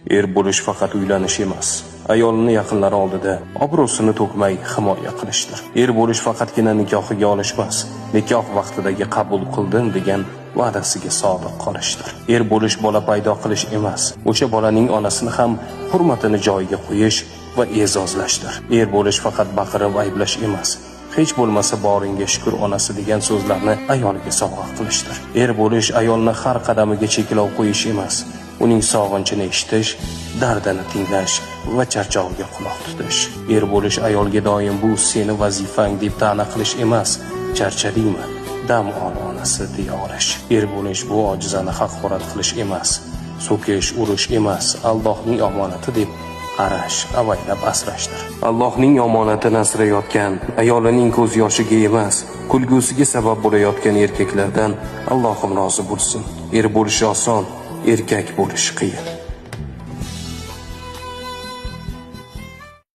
Er bo'lish faqat uylanish emas, ayolini yaqinlari oldida obro'sini to'kmay himoya qilishdir. Er bo'lish faqatgina nikohiga olish emas, nikoh vaqtidagi qabul qildim degan va'dasiga sodiq qolishdir. Er bo'lish bola paydo qilish emas, o'sha bolaning onasini ham hurmatini joyiga qo'yish va e'zozlashdir. Er bo'lish faqat baqirib ayblash emas, hech bo'lmasa boringga shukur onasi degan so'zlarni ayoliga sovg'a qilishdir. Er bo'lish ayolni har qadamiga cheklov qo'yish emas, uning sog'inchini eshitish, dardini tinglash va charchog'iga quloq tutish. Er bo'lish ayolga doim bu seni vazifang deb ta'na qilish emas, charchadingmi, dam ol onasi deya olish. Er bo'lish bu ojizani haqorat qilish emas, so'kish, urish emas, Allohning omonati deb qarash, avaylab asrashdir. Allohning omonatini asrayotgan, ayolining ko'z yoshiga emas, kulgusiga sabab bo'layotgan erkaklardan Allohim rozi bo'lsin. Er bo'lish oson, erkak bo'lish qiyin.